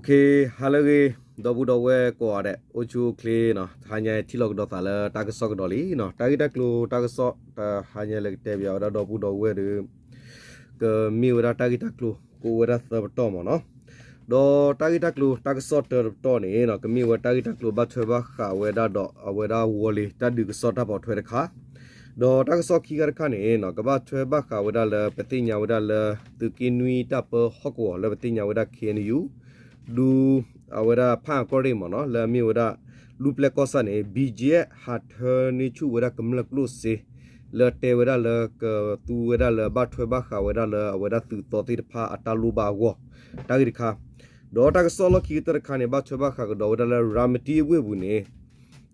ကဟါလၢအဂ့ၤ, ဒီပုၢ်ဒီဝဲၢ်ကိးဂၤဒဲး အိၣ်ဆူၣ်အိၣ်ချ့နီၤ, တဟါညါထံၣ်လိာ်ကဒီးသးလၢတၢ်ကစီၣ်ကဒီးလံနီၤ, တၢ်ဂ့ၢ်တၢ်ကျိၤတၢ်ကစီၣ် တဟါညါလၢကတဲပၠးဝဲဒၣ်ဒီပုၢ်ဒီဝဲၢ်ဒီး ကမ့ၢ်ဝဲဒၣ်တၢ်ဂ့ၢ်တၢ်ကျိၤ ကအိၣ်ဝဲဒၣ်သၢပတီၢ်မ့ၢ်နီၤ, ဒီးတၢ်ဂ့ၢ်တၢ်ကျိၤတၢ်ကစီၣ်တၢတပတီၢ်န့ၣ်နီၤ ကမ့ၢ်ဝဲတၢ်ဂ့ၢ်တၢ်ကျိၤဘၣ်ထွဲဘၣ်ဃးဝဲဒၣ်ဒီး အဝဲဒၣ်ဝီၤလ့ၤတၢ်ဒုးကစီၣ်တၢ်ပိာ်ထွဲတခါ ဒီးတၢ်ကစီၣ်ခံခါတခါန့ၣ်နီၤ ကဘၣ်ထွဲဘၣ်ဃးဝဲဒၣ်လၢ ပသ့ၣ်ညါဝဲဒၣ်လၢ သုးက့နွံတၢ်ပၢဟီၣ်ကဝီၤလၢပသ့ၣ်ညါဝဲဒၣ် K N U ဒူ အဝဲဒၣ်ဖၣ်အကီၢ်ရ့ၣ်မ့ၢ်နီၤ လၢအမ့ၢ်ဝဲဒၣ် လူၢ်ပျဲၢ်ကီၢ်ဆၣ်န့ၣ် ဘံၣ်ကၠံၣ်အဲၣ် ဟးထၢန့ၢ်ဆူၣ်ဝဲဒၣ်ကမျၢၢ်ကျိၣ်စ့ လၢတဲဝဲဒၣ်လၢကသူဝဲဒၣ်လၢဘၣ်ထွဲဘၣ်ဃးဝဲဒၣ်လၢအဝဲဒၣ်သုးသီသ့ၣ်တဖၣ်အတၢ်လိၣ်ဘၣ်အဂီၢ် တၢ်ဂ့ၢ်တခါ ဒီးတၢ်ကစီၣ်လီၢ်ခံကတၢၢ်တခါန့ၣ် ဘၣ်ထွဲဘၣ်ဃးကဒီးဝဲဒၣ်လၢ ရၤမတံအဝ့ၢ်ပူၤန့ၣ်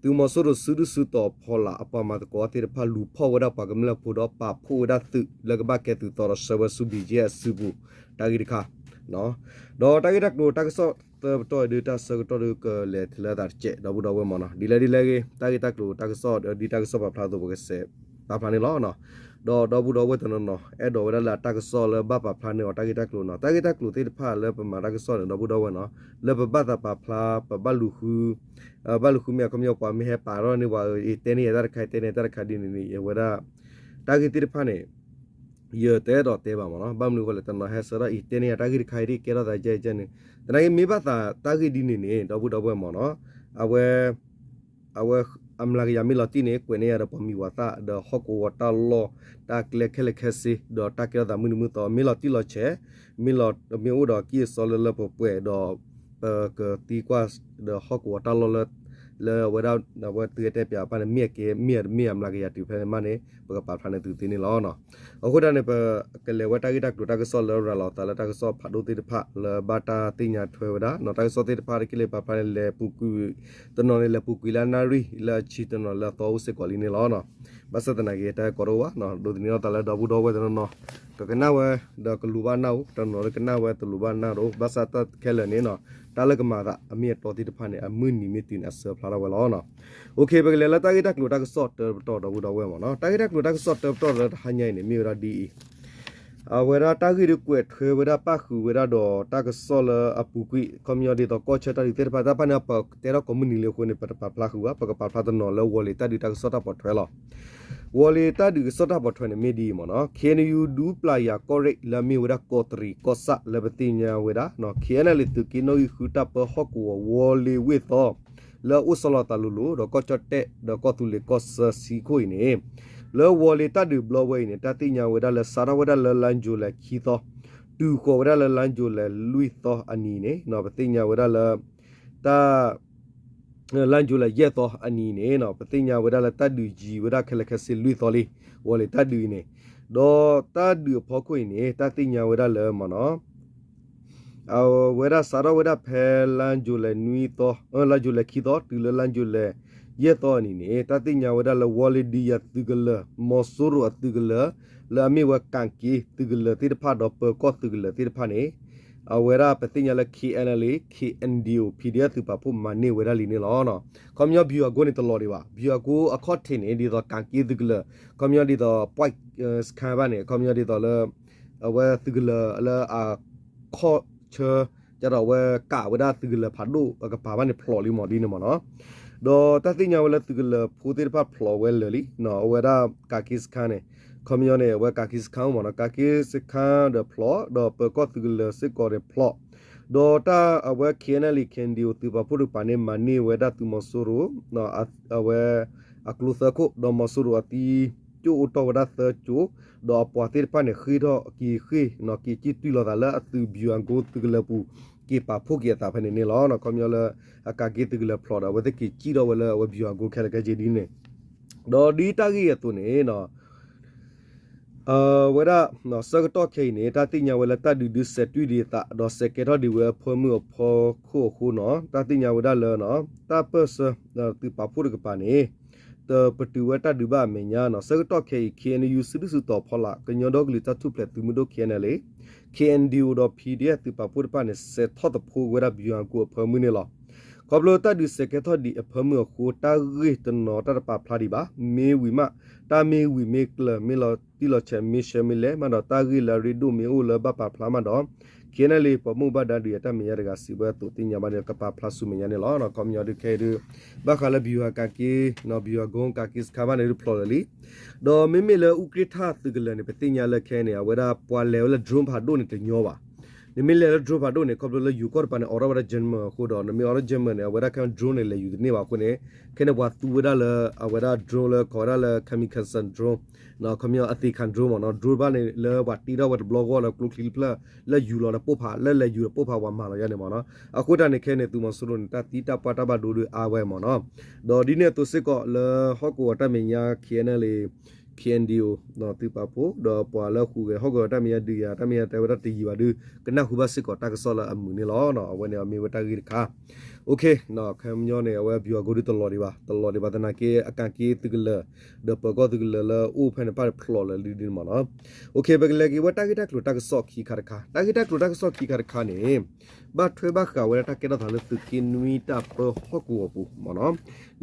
သုးမီၤစိရိၤစုဒုၣ်စုတီၤဖီလာ်အပှၤမၤသကိးသ့ၣ်တဖၣ်လူၤဖီၣ်ဝဲဒၣ်ပှၤကမျၢၢ်ဖိဒီးပာ်ဖှိၣ်ဝဲဒၣ်သုးလၢကဘၣ်ကဲသုးသီဒီးဆှၢဝဲဆူ ဘံၣ်ကၠံၣ်အဲၣ် အစုပူၤ တၢ်ဂ့ၢ်တခါ ဒီးတၢ်ဂ့ၢ်တၢ်ကျိၤတၢ်ကစီၣ်သၢပတီၢ်အံၤဒုးတၢ်ဆၢကတီၢ်ဒုးကလဲၤထဲလၢအသးတစဲး ဒီပုၢ်ဒီဝဲၢ်မ့ၢ်နီၤ ဒ်လဲၣ်ဒ်လဲၣ်ဂ့ၤ တၢ်ဂ့ၢ်တၢ်ကျိၤတၢ်ကစီၣ်ဒီးဒ်တၢ်ကစီၣ်ပာ်ဖျါအသိးပကစဲးပာ်ဖျါန့ၣ်လီၤ. ဒီးဒီပုၢ်ဒီဝဲၢ်တနီၤနီၤ အဲၣ်ဒိးဝဲဒၣ်လၢအတၢ်ကစီၣ်လၢဘၣ်ပာ်ဖျါန့ၢ်အီၤတၢ်ဂ့ၢ်တၢ်ကျိၤနီၤ တၢ်ဂ့ၢ်တၢ်ကျိၤသ့ၣ်တဖၣ်လၢပမၤတၢ်ကစီၣ်န့ၣ် ဒီပုၢ်ဒီဝဲၢ်နီၤ လၢပဘၣ်သးပာ်ဖျါ ပဘၣ်လူၤဃု ဘၣ်လူၤဃုမ့ၢ်အခီပညီ ပှၤမ့ၢ်ဟဲပာ်ထီၣ်န့ၢ်ပှၤ အတဲန့ၢ်ယၤတၢ်တခါ တဲန့ၢ်ယၤတၢ်တခါဒ်န့ၣ်န့ၣ် အဝဲဒၣ် တၢ်ဂ့ၢ်သ့ၣ်တဖၣ်န့ၣ် ယတအဲၣ်ဒိးတဲဘၣ်မ့ၢ်နီၤ ဘၣ်မနုၤအဃိလဲၣ် တနီၤဟဲဆှၢထီၣ်အံၤ တဲန့ၢ်ယၤတၢ်ဂ့ၢ်တခါအံၤဒ်ကဲထီၣ်သးကဲကဲန့ၣ် သနာ်က့မ့ၢ်ဘၣ်သးတၢ်ဂ့ၢ်ဒ်န့ၣ်န့ၣ် ဒီပုၢ်ဒီဝဲၢ်မ့ၢ်နီၤ အဝဲ အဝဲအမျးကယၤမ့ၢ်လီၤတံၢ်န့ၣ် ကွဲးန့ၢ်ယၤဒီးပှၤမံၤဝၤသၣ် ဒီးဟီၣ်ကဝီၤတၢ်လီၢ် တၢ်ကျဲခဲလၢာ်ခဲဆ့ ဒီးတၢ်ကဲထီၣ်သးမုၢ်နံၤမုၢ်သီ မ့ၢ်လီၤတံၢ်လီၤဆဲး မ့ၢ်လီၤ မ့ၢ်အိၣ်ဒီးကံၢ်အစီလၢလၢပှဲၤပှဲၤဒီး ပကသံကွၢ်ဒီးဟီၣ်ကဝီၤတၢ်လီၢ်လၢ လၢအဝဲဒၣ် အဝဲသုးတဲပၠးပၢ်န့ၣ် မ့ၢ်အကဲ မ့ၢ်အမံၤအမျးကယၤတုၤဖဲန့ၣ်မးန့ၣ် ပကပာ်ဖျါန့ၢ်သုသ့န့ၣ်လီၤ. အဃိဒၣ်န့ၣ် ပကလဲၤဝဲတၢ်ဂ့ၢ်တၢ်ကျိၤတၢ်ကစီၣ်လၢရၤလီၤသးလၢတၢ်ကစီၣ်ဖးဒိၣ်သ့ၣ်တဖၣ် လၢဘၣ်တၢ်သ့ၣ်ညါထွဲဝဲဒၣ် တၢ်ကစီၣ်သ့ၣ်တဖၣ်တက့ၢ်လၢပာ်ဖျါန့ၣ် လဲၤပူၤကွံာ် တနီၤန့ၣ် လဲၤပူၤကွံာ်လၢအနၣ်ရံၣ် လၢအဆံ တနီၤလၢအသီအိၣ်စ့ၢ်ကီးလံန့ၣ်လီၤ. ဘၣ်ဆၣ်သနာ်က့ တၢ်ကီတအိၣ်ဘၣ် ဒိးသန့ၤထီၣ်သးလၢဒီပုၢ်ဒီဝဲၢ်တနီၤနီၤ ကကနၣ်ဝဲ ဒီးကလူၤဘၣ်နၢ်အိၣ် တနီၤနီၤကနၣ်ဝဲတလူၤဘၣ်နၢ်တအိၣ် ဘၣ်ဆၣ်တၢ်ခဲလၢာ်န့ၣ်နီၤ တၢ်လၢကမၤသးအမ့ၢ်အတီသ့ၣ်တဖၣ်န့ၣ် အမုၢ်နံၤမ့ၢ်တုၤန့ၣ် အဆၢဖျါထီၣ်ဝဲလီၤ. ပကလဲၤလၢတၢ်ဂ့ၢ်တၢ်ကျိၤတၢ်ကစီၣ်တၢပတီၢ် ဒီပုၢ်ဒီဝဲၢ်မ့ၢ်နီၤ တၢ်ဂ့ၢ်တၢ်ကျိၤတၢ်ကစီၣ်တၢပတီၢ်လၢတဟါညါအံၤန့ၣ် မ့ၢ်ဝဲဒၣ်ဒ်အံၤ အဝဲဒၣ်တၢ်ဂ့ၢ်ဒုးကွဲးထွဲဝဲဒၣ်ပၣ်ဃုာ်ဝဲဒၣ်ဒီးတၢ်ကစီၣ်လၢအပူၤကွံာ် ခီပညီဒ်သိးကီၢ်ဆၢတၢ်ဒုးသ့ၣ်တဖၣ် တၢ်တဖၣ်န့ၣ် ပတဲထီၣ်ကိးမုၢ်နံၤလံအဃိန့ၣ် ပတပာ်ဖျါဃုာ်ဘၣ် ပကပာ်ဖျါတနီၤလၢဝီၤလ့ၤတၢ်ဒုးတၢ်ကစီၣ်တၢ်ပိာ်ထွဲလီၤ. ဝီၤလ့ၤတၢ်ဒုးကစီၣ်တၢ်ပိာ်ထွဲန့ၣ်မ့ၢ်ဒ်အံၤမ့ၢ်နီၤ K N U ဒူပျၢ်ယၤကီၢ်ရ့ၣ်လၢအမ့ၢ်ဝဲဒၣ်ကီးတရံးကီၢ်ဆၣ်လၢပသ့ၣ်ညါဝဲဒၣ် K N L A သုးက့နီၣ်ဂံၢ်ဃုတၢ်ပၢဟီၣ်ကဝီၤဝီၤလ့ၤဝ့ၢ်သီ လၢအအိၣ်ဆီလီၤသးလိၤလိၤ ဒီးကီၢ်ကၠီၣ်တဲၣ် ဒီးကီၢ်သူလ့ၤကီၢ်ဆၢဆံခိၣ်အံၤန့ၣ် လၢဝီၤလ့ၤတၢ်ဒုးဘျီဝဲအံၤန့ၣ် တၢ်သ့ၣ်ညါဝဲဒၣ်လၢစးထီၣ်ဝဲဒၣ်လၢလါယူၤလံခံသီ တုၤဃီၤဝဲဒၣ်လၢလါယူၤလံလွံၢ်သီအနံၤန့ၣ် ပသ့ၣ်ညါဝဲဒၣ်လၢ တၢ် လါယူၤလံယဲၢ်သီအနံၤန့ၣ် ပသ့ၣ်ညါဝဲဒၣ်လၢတၢ်ဒုးယံၤဝဲဒၣ်ခဲလၢာ်ခဲဆ့လွံၢ်သီလံ ဝီၤလ့ၤတၢ်ဒုးအံၤန့ၣ် ဒီးတၢ်ဒုးအဖီခိၣ်အံၤန့ၣ် တၢ်သ့ၣ်ညါဝဲဒၣ်လၢမ့ၢ်နီၤ အဝဲဒၣ်စးထီၣ်ဝဲဒၣ်ဖဲလါယူၤလံနွံသီ လါယူၤလံခံသီ တုၤလၢလါယူၤလံယဲၢ်သီအနံၤန့ၣ် တၢ်သ့ၣ်ညါဝဲဒၣ်လၢဝီၤလ့ၤဒံယၤသုးကလၢၤ မီၤစိရိၤအသုးကလၢၤ လၢအမ့ၢ်ဝဲကၣ်က့သုးကလၢၤသ့ၣ်တဖၣ်ဒီးပၢၤကီၢ်သုးကလၢၤသ့ၣ်တဖၣ်န့ၣ် အဝဲဒၣ်ပသ့ၣ်ညါလၢ K N L A K N D O P D F သုးပာ်ဖှိၣ်မၤန့ၢ်ဝဲဒၣ်လံန့ၣ်လီၤ. ခီပညီ ဗျူဟာကုန်းန့ၣ် တလီၤဒံးဘၣ် ဗျူဟာကုန်းအခီၣ်ထံးန့ၣ် ဒ်သိးကၣ်က့သုးကလၢၤ ခီပညီဒ်သိး ပွဲၣ်စခါဘၣ်န့ၣ် ခီပညီဒ်သိးလၢ အဝဲသုးကလၢၤလၢအခီၣ်ဆၢ ကဒီးအဝဲကၣ်ဝဲဒၣ်သုးကလၢၤဖးဒိၣ်အကပၤဘၣ်န့ၣ် ဖျိးလံမ့ၢ်ဒ်န့ၣ်မ့ၢ်နီၤ ဒီးတၢ်သ့ၣ်ညါဝဲလၢသုးကလၢၤဖိသ့ၣ်တဖၣ်ဖျိးဝဲလၢာ်လံ အဝဲဒၣ်ကၣ်က့စခါန့ၣ် ခီပညီန့ၣ် အဝဲကၣ်က့စခါမ့ၢ်နီၤ ကၣ်က့စခါဒီးဖျိး ဒီးပၢၤကီၢ်သုးကလၢၤစ့ၢ်ကီးန့ၣ်ဖျိး ဒီးတၢ်အဝဲ K N L A K N D O သုးပာ်ဖှိၣ်တကပၤန့ၣ် မၤန့ၢ်ဝဲဒၣ်သုးမီၤစိရိၤ အဝဲ အကျိသၢခိၣ် ဒီးမီၤစိရိၤအသံကၠိၣ်အိၣ်တီၢ်ဝဲဒၣ်သၢကၠိ ဒီးအပှၤသ့ၣ်တဖၣ်န့ၣ် ဃ့ၢ်ထီၣ်က့ၤဃ့ၢ် က့ၤကံၣ်တွံၢ်လိာ်သးလၢအသုး ဗျူဟာကုန်း သုးကလၢၤပူၤ က့ၤပာ်ဖှိၣ်က့ၤအသးဖဲန့ၣ်န့ၣ်လီၤ. ခီပညီလၢ အကၣ်က့သုးကလၢၤဖျိးဒီး အဝဲသ့ၣ်က့ၤကံၣ်ထီၣ်ဝဲလၢအဝဲ ဗျူဟာကုန်း ခဲလၢာ်ခဲဆ့ဒ်န့ၣ် ဒီးဒ်တၢ်ဂ့ၢ်အသိးန့ၣ် အဝဲဒၣ် ဆၢကတီၢ်ခဲအံၤန့ၣ် တၢ်သ့ၣ်ညါဝဲလၢတၢ်ဒုးဒုးစဲးတွံၢ်ဒံးအသး ဒီးစဲးကဲထီၣ်ဒံးဝဲအဖၢမုၢ်အဖီခိၣ်အဃိနီၤ တၢ်သ့ၣ်ညါဝဲဒၣ်လၢ တၢ်ပၢၢ်ဆၢ သုးပာ်ဖှိၣ်တကပၤန့ၣ် တပတုာ်ဝဲတၢ်ဒုးဘၣ်အမဲာ်ညါနီၤ ဆၢကတီၢ်ခဲအံၤ K N U စုဒုၣ်စုတီၤဖီလာ် ကညီဒီကလုာ်တၢ်ထူၣ်ဖျဲးသုးမုၢ်ဒိၣ် K N L A K N D O ဒီး P D F သုးပာ်ဖှိၣ်တဖၣ်န့ၣ် စဲးထီၣ်သဖှိဝဲဒၣ် ဗျူဟာကုန်း အဖၢမုၢ်န့ၣ်လီၤ. ခီဖျိတၢ်ဒုးစဲးကဲထီၣ်ဒံးအဖၢမုၢ်အဃိ တၢ်ဂ့ၢ်တနီၤတၢ်တပာ်ဖျါဒံးဘၣ် မ့ၢ်ဝံၤမး တၢ်မ့ၢ်ဝံၤမ့ၢ်ကျၢၤ မ့ၢ်လီၤတံၢ်လီၤဆဲး မ့ၢ်ရှဲမ့ၢ်လဲၣ် မးဒီးတၢ်ဂ့ၢ်လၢအရ့ဒိၣ်မ့ၢ်အိၣ်လၢဘၣ်ပာ်ဖျါမးဒီး KNLA ပှၤဘၣ်မူဘၣ်ဒါဒုးယၤတၢ်မဲာ်ညါတဂၤစံးဝဲအသိးသ့ၣ်ညါဘၣ်န့ၣ် ကပာ်ဖျါဆူမဲာ်ညါန့ၣ်လီၤ. ခီပညီဒုးခဲအံၤဒုး ဘၣ်ဃးလၢ ဗျူဟာကုန်း ကၤက့စခန်း ဘၣ်န့ၣ်ဒုးဖျိးလၢာ်လံ. ဒီးမ့မ့ၢ်လၢအူကြ့ၣ်ထၣ်သုးကလၢၤန့ၣ် ပသ့ၣ်ညါလၢခဲအံၤန့ၣ် အဝဲဒၣ်ပှၤလဲၤဝဲလၢ drone ဖးဒိၣ်န့ၣ်တညီဘၣ်. နမ့ၢ်လဲၤလၢ drone ဖးဒိၣ်န့ၣ် ခီဖျိလၢယိၤကီၢ်တပၤန့ၣ် အိးထီၣ်ဝဲဒၣ် German အဃိဒီး နမ့ၢ်အိးထီၣ် German န့ၣ် အဝဲဒၣ်ခဲ drone န့ၣ် လဲၤယူၤတန့ၢ်ဘၣ်အဃိန့ၣ် ခဲန့ၣ်ပှၤသူဝဲဒၣ်လၢ အဝဲဒၣ် drone လၢကိးဝဲဒၣ်လၢ kamikaze drone ခီပညီအသေခံ drone မ့ၢ်နီၤ drone ဘၣ်န့ၣ် လၢပှၤတ့ထီၣ်ဝဲတဘျီဂီၢ်လၢကျိချံတဖျၢၣ် လၢယူၤလီၤဒီးပိၢ်ဖး လၢလဲၤယူၤဒီးပိၢ်ဖးပှၤမၤလီၤယါန့ၣ်မ့ၢ်နီၤ. အဃိတၢ်န့ၣ်ခဲန့ၣ် သုးမီၤစိရိၤန့ၣ် တၢ်သံတၢ်ပှၢ်တၢ်ဘၣ်ဒိဒုးအါဝဲမ့ၢ်နီၤ. ဒီးဒ်န့ၣ်အသိးစ့ၢ်ကီးလၢဟီၣ်ကဝီၤတၢ်မဲာ်ညါ KNLA KNDO သုးပာ်ဖှိၣ် ဒီးပှၤလၢဟူးဂဲၤဟီၣ်ကဝီၤတၢ်မဲာ်ညါဒုးယၤ တၢ်မဲာ်ညါတဲဝဲဒၣ်တယံာ်ဘၣ်ဒုး ကနၣ်ဟူဘၣ်စ့ၢ်ကီးတၢ်ကစီၣ်လၢအမုာ်န့ၣ်လီၤ. အဝဲန့ၣ်အမ့ၢ်ဝဲတၢ်ဂ့ၢ်တခါ ခီပညီန့ၣ် အဝဲ ဗျူဟာကုန်း ဒုးတလီၤဒံးဘၣ် တလီၤဒံးဘၣ်သနာ်က့ အကၤက့သုးကလၢၤ ဒီးပၢၤကီၢ်သုးကလၢၤလၢအိၣ်ဖဲန့ၣ်တဖၣ်ဖျိးလၢာ်လံဒ်န့ၣ်မ့ၢ်နီၤ. ပကလဲၤက့ၤဝဲတၢ်ဂ့ၢ်တၢ်ကျိၤတၢ်ကစီၣ်ခံခါတခါ တၢ်ဂ့ၢ်တၢ်ကျိၤတၢ်ကစီၣ်ခံခါတခါန့ၣ် ဘၣ်ထွဲဘၣ်ဃးဝဲဒၣ်တၢ်ကဲထီၣ်သးလၢသုးက့နွံတၢ်ပၢဟီၣ်ကဝီၤပူၤမ့ၢ်နီၤ.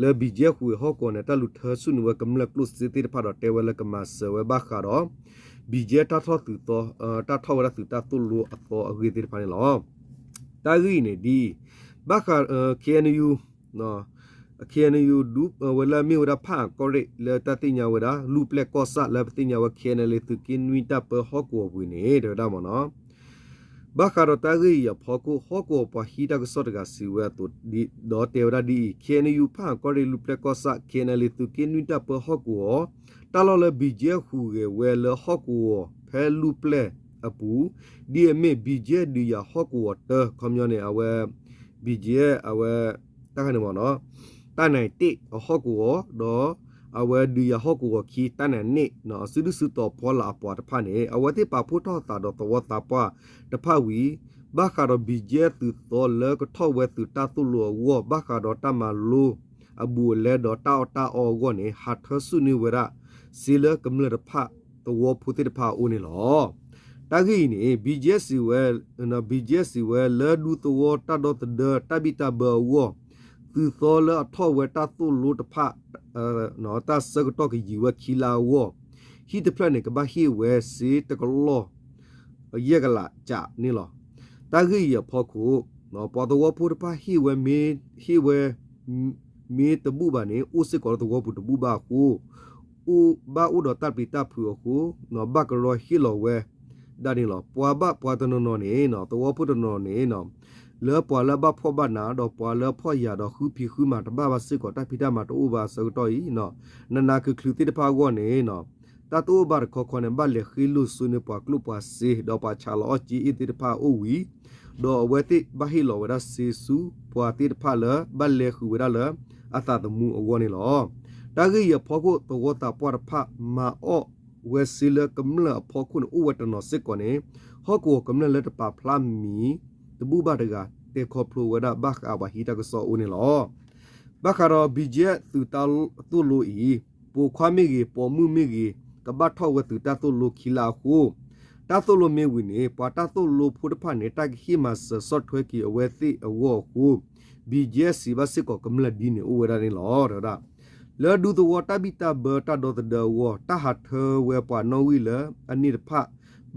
လၢ ဘီၣ်ကၠဲၣ် ဟူးဂဲၤဟီၣ်ကဝီၤန့ၣ် တၢ်လူၤထၢဆူၣ်န့ၢ်ဝဲကမျၢၢ်ကျိၣ်စ့သ့ၣ်တဖၣ်ဒီး တဲဝဲလၢကမၤစၢၤဝဲဘၣ်ဃးဒီး ဘီၣ်ကၠဲၣ် တၢ်ထီၣ်သုးသီ တၢ်ထီၣ်ဝဲဒၣ်သုးတၢ်သိၣ်လိအသီအဂ့ၢ်သ့ၣ်တဖၣ်န့ၣ်လီၤ. တၢ်ဂ့ၢ်အံၤန့ၣ်ဒ်အံၤ ဘၣ်ဃး KNU KNU ဒူဝဲလၢမ့ၢ်ဝဲဒၣ်ဖးအၣ်ကီၢ်ရ့ၣ် လၢတၢ်သ့ၣ်ညါဝဲဒၣ် လူၢ်ပျဲၢ်ကီၢ်ဆၣ် လၢပသ့ၣ်ညါဝဲ KNLA သုးက့နွံတၢ်ပၢဟီၣ်ကဝီၤပူၤန့ၣ် တဲဝဲဒၣ်မ့ၢ်နီၤ. ဘၣ်ဃးဒီးတၢ်ဂ့ၢ်အံၤအဖီခိၣ် ဟီၣ်ကဝီၤပှၤဟံးတၢ်ကစီၣ်တဂၤစံးဝဲအသိး ဒီးတဲဝဲဒၣ်ဒ်အံၤ KNU ဖးအၣ်ကီၢ်ရ့ၣ် လူၢ်ပျဲၢ်ကီၢ်ဆၣ် KNLA သုးက့နွံတၢ်ပၢဟီၣ်ကဝီၤ တၢ်လီၢ်လၢ ဘီၣ်ကၠဲၣ် ဟူးဂဲၤဝဲလၢဟီၣ်ကဝီၤဖဲလူၢ်ပျဲၢ်အပူၤ ဒ်အမ့ၢ် ဘီၣ်ကၠဲၣ် ဒုးယၤဟီၣ်ကဝီၤတၢ ခီပညီန့ၣ် အဝဲ ဘီၣ်ကၠဲၣ် အဝဲ တၢ်ခါန့ၣ်မ့ၢ်နီၤ တၢ်နၢ်တ့ၣ်အဟီၣ်ကဝီၤ ဒီးအဝဲဒုးယၤဟီၣ်ကဝီၤခံ တၢ်နၢ်န့ၣ် အစုဒုၣ်စုတီၤဖီလာ်အပှၤတဖၣ်န့ၣ် အဝဲသ့ၣ်ပာ်ဖှိၣ်ထီၣ်အသးဒီးသဝီသးပှၢ်တဖၣ်ဝံၤ ဘၣ်ဃးဒီး ဘီၣ်ကၠဲၣ် သုးသီလၢကထီၣ်ဝဲသုးတၢ်သိၣ်လိအဂီၢ် ဘၣ်ဃးဒီးတၢ်မၤလိအဘူးအလဲဒီးတၢ်အီၣ်တၢ်အီအဂီၢ်န့ၣ် ဟးထၢဆူၣ်န့ၢ်ဝဲဒၣ် စ့လၢကမျၢၢ်တဖၣ်သဝီဖိသ့ၣ်တဖၣ်အအိၣ်န့ၣ်လီၤ. တၢ်ဂ့ၢ်အံၤန့ၣ် ဘီၣ်ကၠဲၣ် စံးဝဲ ဘီၣ်ကၠဲၣ် စံးဝဲလၢဒူသဝီတၢ်ဒီသဒၢတၢ်ဘံၣ်တၢ်ဘၢအဂီၢ် သုးသီလၢအထီၣ်ဝဲတၢ်သိၣ်လိတဖၣ် တၢ်ဆၢကတီၢ်ကယံာ်ဝဲခံလါအဂီၢ် ဟံၣ်တဖျၢၣ်န့ၣ် ကဘၣ်ဟ့ၣ်ဝဲစ့တကလီၢ် ယဲၢ်ကလးကးန့ၣ်လီၤ. တၢ်ဂ့ၢ်အံၤအဖီခိၣ် ပှၤသဝီဖိတဖၣ်ဟ့ၣ်ဝဲ ဟ့ၣ်ဝဲ မ့ၢ်တဘူၣ်ဘၣ်န့ၣ် အိၣ်စ့ၢ်ကီးလၢသဝီပူၤတဘူၣ်ဘၣ်အဃိ ဘၣ်အိၣ်ဒီးတၢ်ပျံၤတၢ်ဖုးအဃိ ဘၣ်ကရီဟ့ၣ်လီၤဝဲဒၣ်န့ၣ်လီၤ. ပှၤဘၣ်ပှၤတနီၤနီၤန့ၣ် သဝီဖိတနီၤနီၤန့ၣ် လၢပှၤလၢအဘၣ်ဖှီၣ်ဘၣ်နးဒီးပှၤလၢအဖှီၣ်ယာ်ဒီးဃုဖံးဃုမၤတဘၣ်ဘၣ်စ့ၢ်ကီး တၢ်ဖံးတၢ်မၤတအိၣ်ဘၣ်အဆၢကတီၢ်အံၤ နးနးခုၣ်ခုၣ်သ့ၣ်တဖၣ်အဂီၢ်န့ၣ် တၢ်တအိၣ်ဘၣ်တခီခီန့ၣ် ဘၣ်လဲၤဃ့လိာ်စိန့ၢ်ပှၤကျိၣ်ပှၤစ့ ဒီးပှၤဆးလီၤအီၣ်က့အ့ၣ်သ့ၣ်တဖၣ်အအိၣ်ဝံၤ ဒီးအဝဲသ့ၣ်ဘၣ်ဟ့ၣ်လီၤဝဲဒၣ်စ့ဆူပှၤသ့ၣ်တဖၣ်လၢ ဘၣ်လဲၤဃုာ်ဝဲဒၣ်လၢအသးသမူအဂီၢ်န့ၣ်လီၤ. တၢ်ဂ့ၢ်အံၤအဖီခိၣ် သဝီသးပှၢ်တဖၣ်မၤအီၣ်ဝဲစ့လၢကမျၢၢ်အဖီခိၣ်န့ၣ် အိၣ်ဝဲတနီၤစ့ၢ်ကီးန့ၣ် ဟီၣ်ကဝီၤကမျၢၢ်လၢတပာ်ဖျါမံၤတဘူၣ်ဘၣ်တဂၤ တဲခီဖျိဝဲဒၣ်ဘၣ်ဃးပှၤဟံးတၢ်ကစီၣ်အအိၣ်န့ၣ်လီၤ. ဘၣ်ဃးဒီး ဘီၣ်ကၠဲၣ် သုးတၢ်သိၣ်လိအံၤ ပိာ်ခွါမ့ၢ်ဂ့ၤ ပိာ်မုၣ်မ့ၢ်ဂ့ၤ ကဘၣ်ထီၣ်ဝဲသုးတၢ်သိၣ်လိခံလါအဃိ တၢ်သိၣ်လိမ့ၢ်ဝံၤန့ၣ် ပှၤတၢ်သိၣ်လိဖိတဖၣ်န့ၣ် တၢ်ကဟ့ၣ်မၤစၢၤဆီၣ်ထွဲက့ၤအဝဲသ့ၣ်အဂီၢ်အဃိ ဘီၣ်ကၠဲၣ် စံးဘၣ်စ့ၢ်ကီးကမျၢၢ်ဒ်န့ၣ်အိၣ်ဝဲဒၣ်န့ၣ်လီၤ. တဲဝဲဒၣ် လၢဒူသဝီတၢ်ဘံၣ်တၢ်ဘၢတၢ်ဒီသဒၢအဂီၢ် တၢ်ဟးထၢဝဲပှၤနီၣ်ဂံၢ်လၢအန့ၣ်တဖၣ်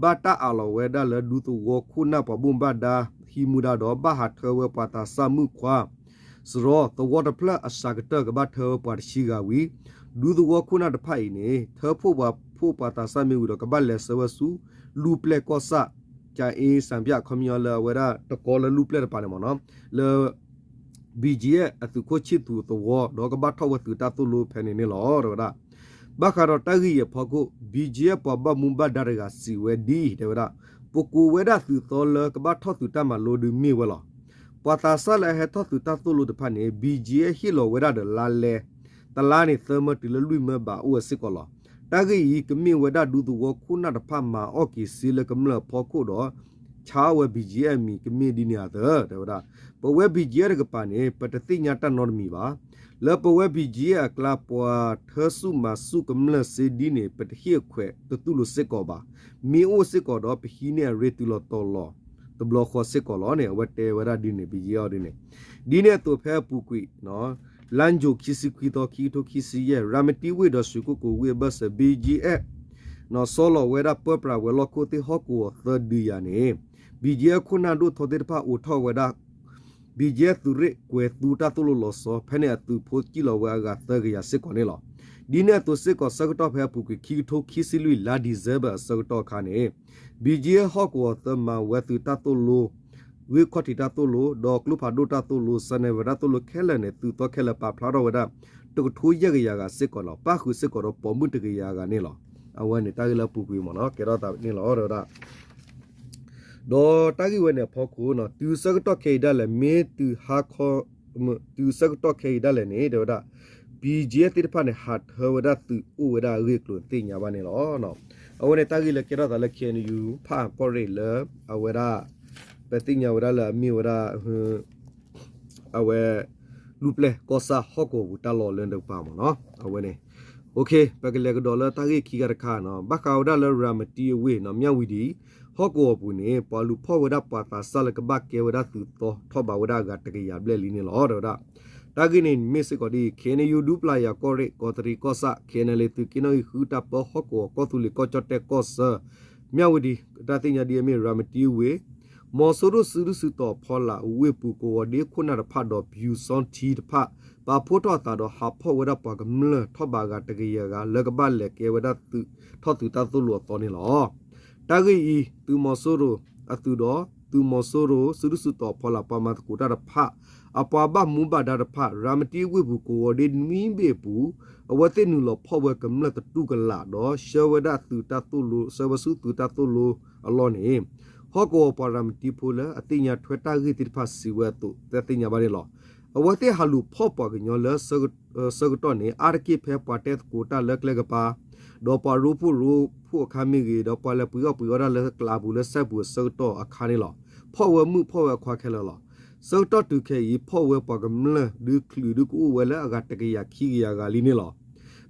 ဘၣ်တၢ်အးလီၤဝဲဒၣ်လၢဒူသဝီခိၣ်နၢ်ပှၤဘၣ်မူဘၣ်ဒါဟံးမူဒါဒီး ဘၣ်ဟးထၢဝဲပှၤသးစၢ်မုၣ်ခွါ စရီ သဝီတဖျၢၣ်အစှၤကတၢၢ် ကဘၣ်ထၢဝဲပှၤတဆံဂၤဝံၤ ဒူသဝီခိၣ်နၢ်တဖၣ်အံၤန့ၣ် ထၢဖှိၣ်ပှၤဖှိၣ်ပှၤသးစၢ်မ့ၢ်ဝံၤဒီး ကဘၣ်လဲၤဆှၢဝဲဆူ လူၢ်ပျဲၢ်ကီၢ်ဆၣ် ကၠၤအ့စၣ်ပၠၣ် ခီပညီလၢအဝဲဒၣ်တကီလၢလူၢ်ပျဲၢ်တပၤန့ၣ်မ့ၢ်နီၤ လၢ ဘီၣ်ကၠဲၣ် အသုးခိၣ်ဆံၣ်သူးသဝီ ဒီးကဘၣ်ထီၣ်ဝဲသုးတၢ်သိၣ်လိဖဲန့ၣ်န့ၣ်လီၤ တဲဝဲဒၣ်. ဘၣ်ဃးဒီးတၢ်ဂ့ၢ်အံၤအဖီခိၣ် ဘီၣ်ကၠဲၣ် ပှၤဘၣ်မူဘၣ်ဒါတဂၤစံးဝဲဒ်အံၤ တဲဝဲဒၣ်, ပကိးဝဲဒၣ်သုးသီလၢကဘၣ်ထီၣ်သုးတၢ်မၤလိဒုးမ့ၢ်ဝဲလီၤ. ပှၤသးစၢ်လၢအဟဲထီၣ်သုးတၢ်သိၣ်လိတဖၣ်န့ၣ် ဘီၣ်ကၠဲၣ် ဟ့ၣ်လီၤဝဲဒၣ်ဒီးလါလဲ တလါန့ၣ် သၢမၢတုၤလၢလွံၢ်မၢဘးအိၣ်ဝဲစ့ၢ်ကီးလီၤ. တၢ်ဂ့ၢ်အံၤ ကမ့ၢ်ဝဲဒၣ်ဒူသဝီခိၣ်နၢ်တဖၣ်မၤအီၣ်က့ၤစ့လၢကမျၢၢ်အဖီခိၣ်ဒီး ဆါအီၣ်ဝဲ ဘီၣ်ကၠဲၣ် အမံၤကမ့ၢ်ဒ်န့ၣ်အသိး တဲဝဲဒၣ်. ပဝဲ ဘီၣ်ကၠဲၣ် တကပၤန့ၣ် ပတသ့ၣ်ညါတၢ်နီတမံၤဘၣ်. လၢပဝဲ ဘီၣ်ကၠဲၣ် အကျါ ပှၤထၢဆူၣ်မၤဆူၣ်ကမျၢၢ်စ့ဒ်န့ၣ် ပတဟ့ၣ်အခွဲးတတူၢ်လိာ်စ့ၢ်ကီးဘၣ်. မ့ၢ်အိၣ်စ့ၢ်ကီးဒီး ပဟံးန့ၢ်အရ့တုၤလီၤတီၤလီၤတဘျီဃီစ့ၢ်ကီးလီၤန့ၣ် အဝဲတဲဝဲဒၣ်ဒ်န့ၣ် ဘီၣ်ကၠဲၣ် အီၤဒ်န့ၣ်. ဒ်န့ၣ်အသိးဖဲအပူၤကွံာ် လါယူၤ ခံဆံခွံသီ ခံကထိခံဆံယဲၢ် ရၤမတံဝ့ၢ်ဒီးရွှေကုက္ကိုဝ့ၢ်အဘၢၣ်စၢၤ ဘီၣ်ကၠဲၣ် ဆီလီၤဝဲဒၣ်ပၢပြးဝဲၤလီၢ်ခိၣ်သ့ၣ်ဟီၣ်ကဝီၤသၢဒုးယၤန့ၣ် BGF ခိၣ်နၢ်ဒိၣ်ထီသ့ၣ်တဖၣ်အိးထီၣ်ဝဲဒၣ် BGF သုးရ့ၣ်ကွဲၤသူတၢ်သိၣ်လိလီၤဆီ ဖဲန့ၣ်အသုးဖိစံၣ်လီၤဝဲအဂၤသၢကယၤစ့ၢ်ကီးန့ၣ်လီၤ. ဒ်န့ၣ်အသိးစ့ၢ်ကီး ဆၢကတီၢ်ဖဲအပူၤကွံာ် ခံကထိခံဆံလွံၢ် လါ December အဆၢကတီၢ်အခါန့ၣ် BGF ဟီၣ်ကဝီၤသၢမၤဝဲသုးတၢ်သိၣ်လိ ဂ့ၢ်ခီၣ်ထံးတၢ်သိၣ်လိ ဒီးကျိဖးဒိၣ်တၢ်သိၣ်လိ စဲန့ၢ်ဝဲတၢ်သိၣ်လိခဲလၢာ်န့ၣ် သုးသီခဲလၢာ်ပာ်ဖျါထီၣ်ဝဲဒၣ် တကထိယဲၢ်ကယၤဂၤစ့ၢ်ကီးလီၤ. ပၣ်ဃုာ်စ့ၢ်ကီးဒီးပိာ်မုၣ်တကယၤဂၤန့ၣ်လီၤ. အဝဲန့ၣ်တၢ်ဂ့ၢ်လၢအပူၤကွံာ်မ့ၢ်နီၤ ကဲထီၣ်သးန့ၣ်လီၤ တဲဝဲဒၣ် ဒီးတၢ်ဂ့ၢ်ဝဲန့ၣ်အဖီခိၣ်နီၤ တုၤဆၢကတီၢ်ခဲအံၤဒၣ်လဲာ် မ့ၢ်တုၤဟါခီ တုၤဆၢကတီၢ်ခဲအံၤဒၣ်လဲာ်န့ၣ် တဲဝဲဒၣ် BGF သ့ၣ်တဖၣ်န့ၣ် ဟးထၢဝဲဒၣ်သုးအိၣ်ဝဲဒၣ်အဂ့ၢ်အကျိၤသ့ၣ်ညါဘၣ်န့ၣ်လီၤ. အဝဲန့ၣ်တၢ်ဂ့ၢ်လၢကဲထီၣ်သးလၢ KNU ဖၣ်အကီၢ်ရ့ၣ်လၢ အဝဲဒၣ် ပသ့ၣ်ညါဝဲဒၣ်လၢအမ့ၢ်ဝဲဒၣ် အဝဲ လူၢ်ပျဲၢ်ကီၢ်ဆၣ်ဟီၣ်ကဝီၤပူၤတၢ်လီၢ်လၢတကပၤမ့ၢ်နီၤ အဝဲန့ၣ် ပကလဲၤကဒီးလၢတၢ်ဂ့ၢ်ခံဂၤတခါနီၤ ဘၣ်ဃးဝဲဒၣ်လၢ ရၤမတံအဝ့ၢ်နီၤ မၠၣ်ဝံၤဒံး ဟီၣ်ကဝီၤပူၤန့ၣ် ပှၤလူၤဖီၣ်ဝဲဒၣ်ပှၤသးစၢ်လၢကဘၣ်ကဲဝဲဒၣ်သုးသီထီၣ်ဘးဝဲဒၣ်အဂၤတကယၤဘျဲၣ်လံန့ၣ်လီၤ တဲဝဲဒၣ် တၢ်ဂ့ၢ်န့ၣ်မ့ၢ်စ့ၢ်ကီးဒ်အံၤ KNU ဒူပျၤယၤကီၢ်ရ့ၣ် ကီးတရံးကီၢ်ဆၣ် KNLA သုးက့နီၣ်ဂံၢ်ဃုတၢ်ပၢဟီၣ်ကဝီၤကီၢ်သူလ့ၤကီၢ်ကၠီၣ်တဲၣ်ကီၢ်ဆၢ မၠၣ်ဝံၤဒံး တၢ်သ့ၣ်ညါဒ်အမ့ၢ် ရၤမတံဝ့ၢ် မီၤစိရိၤစုဒုၣ်စုတီၤဖီလာ်ဝ့ၢ်ပူၤ ကဝီၤဒ့ခိၣ်နၢ်တဖၣ်ဒီး ပၠူၤစီထံတဖၣ် ပာ်ဖှိၣ်ထီၣ်အသးဒီးဟးဖီၣ်ဝဲဒၣ်ပှၤကမျၢၢ်ထီၣ်ဘးအဂၤတကယၤဂၤ လၢကဘၣ်လဲၤကဲဝဲဒၣ်ထီၣ်သုးတၢ်သိၣ်လိအသီန့ၣ်လီၤ. တၢ်ဂ့ၢ်အံၤ သုးမီၤစိရိၤအသုးဒီး သုးမီၤစိရိၤစုဒုၣ်စုတီၤဖီလာ်ပှၤမၤသကိးတၢ်တဖၣ် အပှၤဘၣ်မူဘၣ်ဒါတဖၣ် ရၤမတံဝ့ၢ်ပူၤကဝီၤဒ့နွံဘ့ၣ်အပူၤ အဝဲသ့ၣ်နုာ်လီၤဖီၣ်ဝဲကမျၢၢ်တတူၢ်ကလာ်ဒီး ဆှၢဝဲဒၣ်သုးတၢ်သိၣ်လိ ဆှၢဝဲဆူသုးတၢ်သိၣ်လိအလီၢ်န့ၣ် ဟီၣ်ကဝီၤပှၤရၤမတံဖိလၢအသ့ၣ်ညါထွဲတၢ်ဂ့ၢ်သ့ၣ်တဖၣ်စံးဝဲအသိး တၢ်သ့ၣ်ညါဘၣ်န့ၣ်လီၤ. အဝဲသ့ၣ်ဟးလူၤဖီၣ်ပှၤကညီလၢ ဆၢကတီၢ်န့ၣ် အါတက့ၢ်ဖဲပှၤတဲသကိးတၢ်လၢကျဲကပၤ ဒီးပှၤရိဖှိၣ်ရိဖှိၣ်အခါမ့ၢ်ဂ့ၤ ဒီးပှၤလၢပှ့ၤအီၣ်ပှ့ၤအီတၢ်လၢကျးပူၤလၢစဲပူၤအဆၢကတီၢ်အခါန့ၣ်လီၤ. ဖီၣ်ဝဲမုၣ်ဖီၣ်ဝဲအခွါခဲလၢာ်လီၤ. ဆၢကတီၢ်တုၤခဲအံၤ ဖီၣ်ဝဲပှၤကမျၢၢ်ဒုးချုးဒုးကအိၣ်ဝဲလၢအဂၤတကယၤခံကယၤဂၤလံန့ၣ်လီၤ.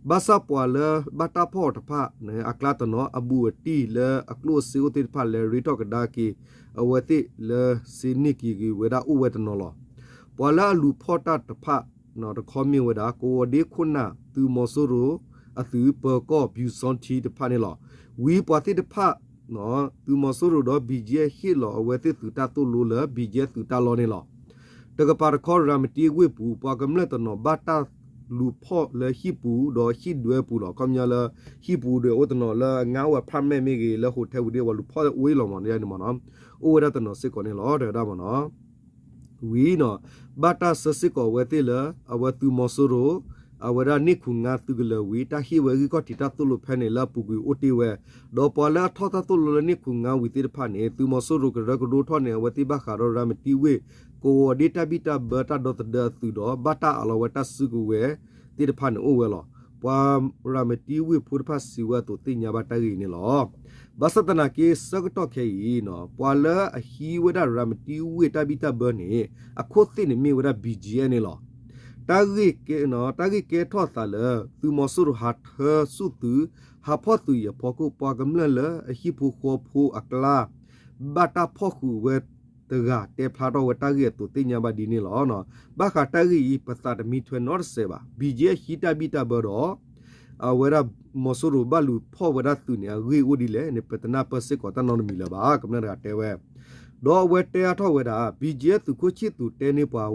ဘၣ်ဆၣ်ပှၤလၢဘၣ်တၢ်ဖီၣ်အီၤတဖၣ် အကျါတနီၤ အဘူးအတံၢ်လၢအကျိၣ်အစ့အိၣ်သ့ၣ်တဖၣ် လဲၤရ့ထီၣ်ကဒါက့ၤ အဝဲသ့ၣ်လၢစ့န့ၢ်က့ၤဂ့ၤဝဲဒၣ်အိၣ်ဝဲတနီၤလီၤ. ပှၤလၢအလူၤဖီၣ်တၢ်တဖၣ် တခီမ့ၢ်ဝဲဒၣ် ကဝီၤဒ့ခိၣ်နၢ် သုးမီၤစိရိၤ အသုးပၢၤကီၢ်ပၠူၤစီထံတဖၣ်န့ၣ်လီၤ. ဝံၤပှၤသ့ၣ်တဖၣ် သုးမီၤစိရိၤဒီး BGF ဟ့ၣ်လီၤအဝဲသ့ၣ်သုးတၢ်သိၣ်လိလၢ BGF သုးတၢ်လီၢ်န့ၣ်လီၤ. တကပၤတခီ ရၤမတံဝ့ၢ်ပူၤ ပှၤကမျၢၢ်တနီၤဘၣ်တၢ်လူၤဖီၣ်လၢဟံၣ်ပူၤဒီးဟံၣ်ဒွဲပူၤလီၤ. ခီပညီလၢ ဟံၣ်ပူၤဒီးအိၣ်တနီၤလၢအငါအိၣ်ဝဲ apartment မ့ၢ်ဂ့ၤ လၢ hotel ဝံၤဒီး ပှၤလူၤဖီၣ်အိၣ်အံၤလီၤမ့ၢ်န့ၣ်မ့ၢ်နီၤ အိၣ်ဝဲဒၣ်တနီၤစ့ၢ်ကီးန့ၣ်လီၤ တဲဝဲဒၣ်မ့ၢ်နီၤ ဝံၤနီၤ ဘၣ်တၢ်ဆၢစ့ၢ်ကီးဝဲသ့ၣ်လၢ အဝဲသုးမီၤစိရိၤ အဝဲဒၣ်န့ၢ်ခူၣ်ငါသုးကလၢၤဝံၤ တၢ်ဟ့ၣ်ဝဲဂံၢ်ခီၣ်ထံးတၢ်သိၣ်လိဖဲန့ၣ်လၢအပူၤကွံာ်အိၣ်တ့ၢ်ဝဲ, ဒီးပှၤလၢအထီၣ်တၢ်သိၣ်လိလၢန့ၢ်ခူၣ်ငါဝံၤသ့ၣ်တဖၣ်န့ၣ် သုးမီၤစိရိၤကရၢကရိထီၣ်န့ၣ် အဝဲသ့ၣ်ဘၣ်ဃးဒီးရၤမတံဝ့ၢ် ကဝီၤဒ့တၢ်ဘံၣ်တၢ်ဘၢတၢ်ဒီသဒၢအသုးဒီး ဘၣ်တၢ်အးလီၤဝဲတၢ်စုကဝဲၤသ့ၣ်တဖၣ်န့ၣ်အိၣ်ဝဲလီၤ. ပှၤရၤမတံဝ့ၢ်ဖိတဖၣ်စံးဝဲအသိးသ့ၣ်ညါဘၣ်တၢ်ဂ့ၢ်အံၤန့ၣ်လီၤ. ဘၣ်ဆၣ်သနာ်က့ ဆၢကတီၢ်ခဲအံၤ ပှၤလၢအဟံးဝဲဒၣ်ရၤမတံဝ့ၢ်တၢ်ဘံၣ်တၢ်ဘၢန့ၣ် အခိၣ်သ့ၣ်န့ၣ်မ့ၢ်ဝဲဒၣ် BGF န့ၣ်လီၤ. တၢ်ဂ့ၢ်ကဲထီၣ်သးလၢ သုးမီၤစိရိၤဟးထၢဆူၣ်သုး ဟးဖီၣ်သုးအံၤအဖီခိၣ် ပှၤကမျၢၢ်လၢအဟံၣ်ဖိဃီဖိအကျါ ဘၣ်တၢ်ဖီၣ်ဃုာ်ဝဲတဂၤ တဲဖျါထီၣ်ဝဲတၢ်ဂ့ၢ်အသိးသ့ၣ်ညါဘၣ်ဒ်န့ၣ်လီၤ. ဘၣ်ဃးတၢ်ဂ့ၢ်အံၤ ပသးတမံထွဲနီတစဲးဘၣ်. BGF ဟံးတၢ်ဘံၣ်တၢ်ဘၢဒီး အဝဲဒၣ်မီၤစိရိၤဘၣ်လူၤဖီၣ်ဝဲဒၣ်သုးန့ၣ် အဂ့ၢ်အိၣ်ဒ်လဲၣ်န့ၣ် ပတနၢ်ပၢၢ်စ့ၢ်ကီးတၢ်နီတမံၤလၢၤဘၣ် ကမျၢၢ်တဂၤတဲဝဲ ဒီးအဝဲတဲအါထီၣ်ဝဲဒၣ် BGF သုးခိၣ်ဆံၣ်သူးတဲန့ၢ်ပှၤ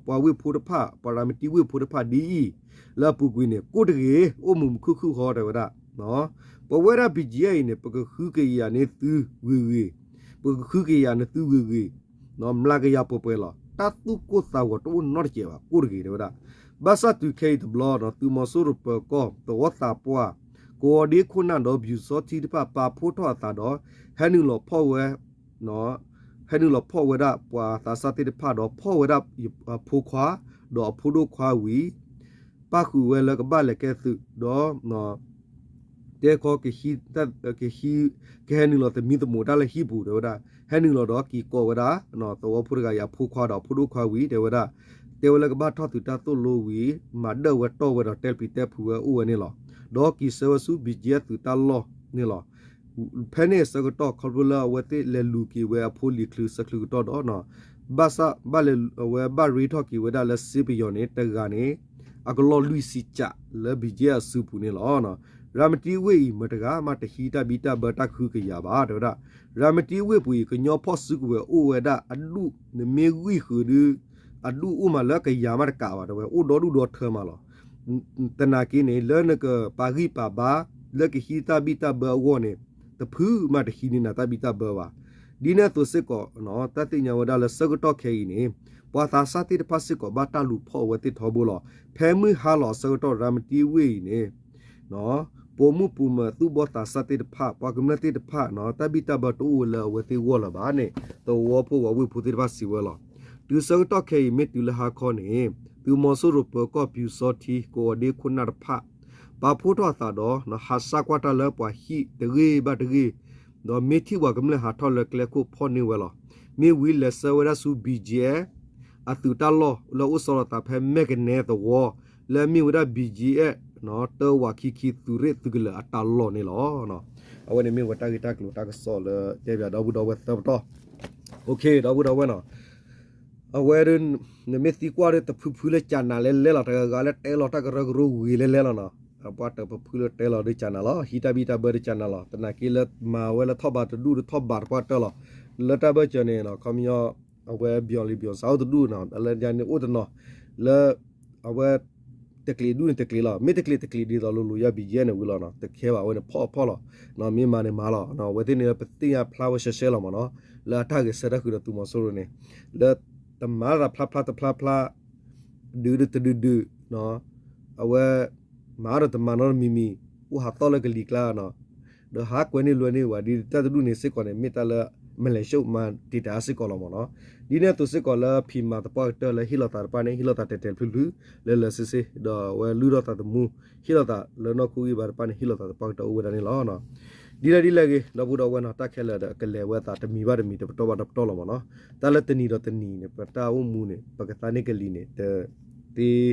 ပှၤဝ့ၢ်ဖိတဖၣ် ပှၤရၤမတံဝ့ၢ်ဖိတဖၣ်ဒ်အံၤ လၢအပူၤကွံာ်န့ၣ် ကိၣ်တဂ့ၤ အိၣ်မုာ်မုာ်ခုၣ်ခုၣ်ဃီတဲဝဲဒၣ် ပဝဲဒၣ် BGF အံၤန့ၣ် ပကဃုကယာ်န့ၢ်သုဂ့ၤဂ့ၤ, ပကဃုကယာ်န့ၢ်သုဂ့ၤဂ့ၤ, မျးကယၤပှဲၤပှဲၤလီၤ. တၢ်သူၣ်ကိၢ်သးဂီၤတအိၣ်နီတစဲးဘၣ် ကိၣ်တဂ့ၤတဲဝဲဒၣ်. ဘၣ်ဆၣ်တုၤခဲအံၤတဘျီ သုးမီၤစိရိၤပၢၤကီၢ် သဝီသးပှၢ် ကဝီၤဒ့ခိၣ်နၢ်ဒီး ပၠူၤစီထံတဖၣ် ပာ်ဖှိၣ်ထီၣ်အသးဒီး ဟဲနုာ်လီၤဖီၣ်ဝဲ ဟဲနုာ်လီၤဖီၣ်ဝဲဒၣ်ပှၤသးစၢ်သ့ၣ်တဖၣ်ဒီး ဖီၣ်ဝဲဒၣ်အဖိခွါ ဒီးအဖိဒိၣ်ခွါဝံၤ ပၣ်ဃုာ်ဝဲလၢကဘၣ်လဲၤကဲသုးဒီး တဲခီ ကဟဲနုာ်လီၤသမံသမိးတၢ်လၢဟံၣ်ပူၤတဲဝဲဒၣ်, ဟဲနုာ်လီၤဒီးက့ၤကိးဝဲဒၣ် သဝီဖိတဂၤအံၤအဖိခွါဒီးအဖိဒိၣ်ခွါဝံၤတဲဝဲဒၣ်, တဲဝဲလၢကဘၣ်ထီၣ်သုးတၢ်သိၣ်လိဝံၤ မၤဒၢၣ်ဝဲတီၢ်ဝဲဒီးတဲပျံၤတဲဖုးဝဲအိၣ်ဝဲန့ၣ်လီၤ. ဒီးက့ၤဆှၢဝဲဆူ BGF သုးတၢ်လီၢ်န့ၣ်လီၤ. ဖဲန့ၣ်အဆၢကတီၢ် ခီဖျိလၢအဝဲသ့ၣ်လဲၤလူၤက့ၤဝဲအဖိလံၤချုးဆၢချုးကတီၢ်ဒီး ဘၣ်ဆၣ်ဘၣ်လဲၤ အဝဲဘၣ်ရ့ထီၣ်က့ၤဝဲဒၣ်လၢစ့ပယီၤန့ၣ် တဂၤန့ၣ် အကလီၢ်လွံၢ်ဆံကးလၢ BGF အစုပူၤန့ၣ်လီၤ. ရၤမတံဝ့ၢ်အံၤ မတၤတဂၤမးတဟံးတၢ်ဘံၣ်တၢ်ဘၢတၢ်ကဟုကယာ်ဘၣ် တဲဝဲဒၣ်. ရၤမတံဝ့ၢ်ပူၤအံၤ ကညီဖီၣ်စုကဝဲၤအိၣ်ဝဲဒၣ်အဒူၣ် နမ့ၢ်ဂံၢ်ဃုာ်ဒီး အဒူၣ်အိၣ်မးလၢကယၤမးတကးဘၣ် တဲဝဲ အိၣ်ဒီဒူၣ်ဒီထၢမးလီၤ. သနာ်က့န့ၣ် လၢနကပာ်ဂံၢ်ပာ်ဘါ လၢကဟံးတၢ်ဘံၣ်တၢ်ဘၢအဂီၢ်န့ၣ် တဖုမးတဟံးန့ၢ်နၤတၢ်ဘံၣ်တၢ်ဘၢဘၣ်. ဒ်န့ၣ်အသိးစ့ၢ်ကီး တၢ်သ့ၣ်ညါဝဲဒၣ်လၢဆၢကတီၢ်ခဲအံၤန့ၣ် ပှၤသးစၢ်သ့ၣ်တဖၣ်စ့ၢ်ကီးဘၣ်တၢ်လူၤဖီၣ်အဝဲသ့ၣ်ထီဘိလီၤ. ဖဲမုၢ်ဟါလီၤအဆၢကတီၢ် ရၤမတံဝ့ၢ်အံၤန့ၣ် ပိာ်မုၣ်ပိာ်မၢၤသူၣ်ဘီၣ်သးစၢ်သ့ၣ်တဖၣ် ပှၤကမျၢၢ်သ့ၣ်တဖၣ် တၢ်ဘံၣ်တၢ်ဘၢတအိၣ်ဝဲလၢအဝဲသ့ၣ်ဂီၢ်လၢၤဘၣ်န့ၣ် သဝီဖိဝဲဝ့ၢ်ဖိသ့ၣ်တဖၣ်စံးဝဲလီၤ. တုၤဆၢကတီၢ်ခဲအံၤ မ့ၢ်တုၤလၢဟါခီန့ၣ် သုးမီၤစိရိၤပၢၤကီၢ်ပၠူၤစီထံ ကဝီၤဒ့ခိၣ်နၢ်တဖၣ် ပာ်ဖှိၣ်ထီၣ်အသးဒီး ဟးဆှဲးကွၢ်တၢ်လၢပှၤဟံၣ်တဂ့ၤဘၣ်တဂ့ၤ ဒီးမ့ၢ်ထံၣ်ပှၤကမျၢၢ်ဟးထီၣ်လၢကျဲခိၣ်ဖီၣ်န့ၢ်ဝဲလီၤ. မ့ၢ်ဝံၤလဲၤဆှၢဝဲဒၣ်ဆူ ဘံၣ်ကၠံၣ်အဲၣ် အသုးတၢ်လီၢ်လၢအိၣ်ဆီလီၤသးဖဲမဲၢ်ကနဲသဝီ လၢအမ့ၢ်ဝဲဒၣ် ဘံၣ်ကၠံၣ်အဲၣ် တၢဝးခံခံသုးရ့ၣ်သုးကလၢၤအတၢ်လီၢ်န့ၣ်လီၤ. အဝဲန့ၣ်မ့ၢ်ဝဲတၢ်ဂ့ၢ်တၢ်ကျိၤတၢ်ကစီၣ်လၢတဲဘၣ်ဒီပုၢ်ဒီဝဲၢ်သၢပတီၢ်. ဒီပုၢ်ဒီဝဲၢ်နီၤ အဝဲဒၣ် နမ့ၢ်သံကွၢ်ဒီးတဖုဖုလၢကၠးနၤလဲလဲလီၤ တဂၤဂၤလၢတဲလီၤတၢ်ကရၢကရိဝံၤလဲလဲလီၤနီၤ. အပှၤတဖုဖုလၢတဲလီၤဒီးကၠးနၤလီၤ ဟံးတၢ်ဘံၣ်တၢ်ဘၢတကၠးနၤလီၤ. သနာ်က့လၢမၤဝဲလၢထီၣ်ဘးတဒူၣ်တထီၣ်ဘးတပှၢ်တၢၢ်လီၤ. လၢတၢ်ဘၢၣ်စၢၤန့ၣ် ခီပညီ အဝဲဘျီလံဘျီစးအိၣ်တဒူၣ်နီၤ လၢယၤန့ၣ်အိၣ်တနီၤ လၢ အဝဲ တကျံးဒူၣ်န့ၣ်တကျံးလီၤ မ့ၢ်တကျံးတကျံးဒ်သိးလိၤလိၤယၤ ဘံၣ်ကၠံၣ်အဲၣ်န့ၣ်ဝံၤလီၤနီၤ တခဲဘၣ် အဝဲန့ၣ်ဖီၣ်ဖီၣ်လီၤ. မ့ၢ်မၤန့ၣ်မၤလီၤ အဝဲသ့ၣ်န့ၣ် ပသ့ၣ်ညါဖျါဝဲရှဲရှဲလီၤမးနီၤ လၢအတၢ်ဂဲၤဆၢထၢၣ်ဃုာ်ဒီးသုးမီၤစိရိၤန့ၣ် လၢတမၤတၢ်ဖျါဖျါတဖျါဖျါ ဒုးဒီးတဒုးဒုး အဝဲ မၤဒီးတမၤနီတမံၤမံၤ အိၣ်ဟးသီၣ်လၢကလံၤကျါနီၤ ဒီးဟးကွဲးန့ၢ်လွဲန့ၢ်ဝဲ ဒ်တၢ်တဒူၣ်န့ၣ်စ့ၢ်ကီးန့ၣ် မ့ၢ်တၢ်လၢ မလဲၤရှုပ်မၤတံာ်တာ်စ့ၢ်ကီးလီၤမးနီၤ. ဒ်န့ၣ်အသိးစ့ၢ်ကီးလၢဖံးမၤသပှၢ်ကတၢၢ်လၢဟ့ၣ်လီၤသးတဖၣ်န့ၣ် ဟ့ၣ်လီၤသးတဲာ်တဲာ်ဖျုးဖျုး လၢလၢဆ့ဆ့ ဒီးအဝဲလုၢ်ထီၣ်သးသမူ ဟ့ၣ်လီၤသးလၢနီၢ်ခိဂံၢ်ဘါတဖၣ်န့ၣ် ဟ့ၣ်လီၤသးသပှၢ်ကတၢၢ်အိၣ်ဝဲဒၣ်န့ၣ်လီၤ. ဒ်လဲၣ်ဒ်လဲၣ်ဂ့ၤ ဒီပုၢ်ဒီဝဲၢ်နီၤ တၢ်ခဲလၢာ်ဒီးကလဲၤဝဲအသးတမံၤဘၣ်တမံၤ တပတီၢ်ဘၣ်တပတီၢ်လီၤမးနီၤ. တၢ်လၢတနံၤဒီးတနံၤန့ၣ် ပတၢ်အိၣ်မူန့ၣ် ပကသးန့ၢ်ကလံၤန့ၣ် တသ့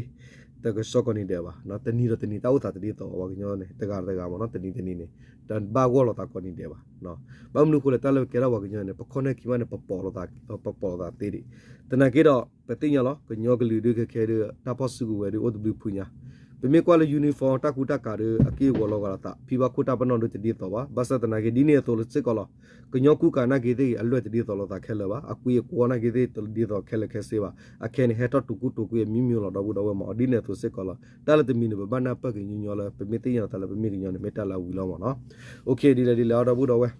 တကဆှီကိးနံၤဒဲးဘၣ်. တနံၤဒီးတနံၤ တၢ်အိၣ်သးတဒ်သိးပှၤကညီန့ၣ် တဂၤတဂၤမးနီၤ တနံၤတနံၤန့ၣ် တဘၣ်ဂီၢ်လိာ်သးကိးနံၤဒဲးဘၣ်. ဘၣ်မနုၤအဃိလဲၣ် တၢ်လၢပကဲထီၣ်ပှၤကညီန့ၣ် ပခီၣ်နၢၣ်ခံမးန့ၣ် ပပိာ်လိာ်သး ပပိာ်လိာ်သးသ့ဒံး. သနာ်က့ဒီး ပသ့ၣ်ညါလီၤ ကညီကလုာ်ဒုးခဲခဲဒုး တၢ်ဖီၣ်စုကဝဲၤဒုးအိၣ်တဘျုးဖုညါ ပမ့ၢ်ကွၢ်လၢ uniform တၢ်ကူတၢ်ကၤဒီး အက့ၢ်အဂီၤလီၤဂာ်လိာ်သး ဖံဘၣ်ခိၣ်တၢ်ပနီၣ်ဒုးတဒ်သိးဘၣ်. ဘၣ်ဆၣ်သနာ်က့ ဒ်န့ၣ်အသိးလၢစ့ၢ်ကီးလီၤ ကညီကူကၤနာ်က့သ့ၣ်ဂ့ၤ အလွဲၢ်တဒ်သိးလိာ်သးခဲလၢာ်ဘၣ်. အကွံအကွီၢ်နာ်က့သ့ၣ်တဒ်သိးခဲလၢာ်ခဲဆ့ဘၣ်. အခဲန့ၣ် ဟဲထီၣ်တူၤကူတူၤကွံအမံၤမံၤလီၤ ဒီပုၢ်ဒီဝဲၢ်မး ဒ်န့ၣ်အသိးစ့ၢ်ကီးလီၤ. တၢ်လၢတမံၤန့ၣ် ပဘၣ်နၢ်ပၢၢ်က့ၤညီညီလၢ ပမ့ၢ်သ့ၣ်ညါလီၤသးလၢပမ့ၢ်ကညီန့ၣ် မ့ၢ်တၢ်လၢအဝံၤလီၤမးနီၤ. ဒ်လဲၣ်ဒ်လဲၣ် ဒီပုၢ်ဒီဝဲၢ်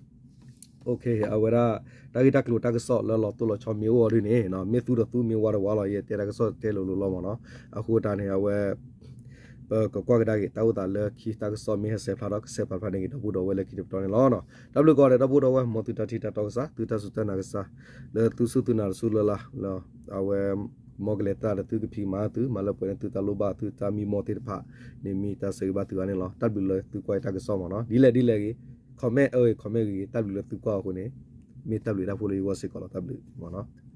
အဝဲဒၣ် တၢ်ဂ့ၢ်တၢ်ကျိၤတၢ်ကစီၣ်လၢလီၤတိၢ်လီၤဆီမ့ၢ်အိၣ်အီၤဒုန့ၣ် မ့ၢ်သူဒီးသူ မ့ၢ်ဝါဒီးဝါလီၤ ယတဲတၢ်ကစီၣ်တဲလိၤလိၤလီၤမးနီၤ. အဃိတၢ်န့ၣ် အဝဲ ပကကွၢ်ကဒါက့ၤ တၢ်အိၣ်သးလၢခံတၢ်ကစီၣ်မ့ၢ်ဟဲဆဲးဖျါဒီး ကဆဲးပာ်ဖျါန့ၢ်က့ၤဒီပုၢ်ဒီဝဲၢ်လၢခံတပတီၢ်န့ၣ်လီၤ. တၢ်ဘျုးကိးဂၤဒဲး ဒီပုၢ်ဒီဝဲၢ် မ်သုတၢ်ထံၣ်တၢ်တီကစၢ် သုတၢ်စူၢ်တၢ်နာ်ကစၢ် လၢသုစူၢ်သုနာ်တစူၢ်လၢ်လၢ် အဝဲ မ်ကလဲၤတၢ်ဒီးသုကဖံးမၤသု မၤလၢပှဲၤန့ၢ်သုတၢ်လိၣ်ဘၣ်သုတၢ်မံမီၢ်သ့ၣ်တဖၣ်န့ၣ် မ့ၢ်တၢ်ဆၢဂ့ၤဘၣ်သုဂၤန့ၣ်လီၤ. တၢ်ဘျုးလၢသုကွၢ်ယတၢ်ကစီၣ်မးနီၤ. ဒ်လဲၣ်ဒ်လဲၣ်ဂ့ၤ comment အဂ့ၤ comment ဂ့ၤ တၢ်ဘျုးလၢသုကွၢ်အဃိန့ၣ် မ့ၢ်တၢ်ဘျုးတၢ်ဖှိၣ်လၢယဂီၢ်စ့ၢ်ကီးလီၤ. တၢ်ဘျုးမးနီၤ.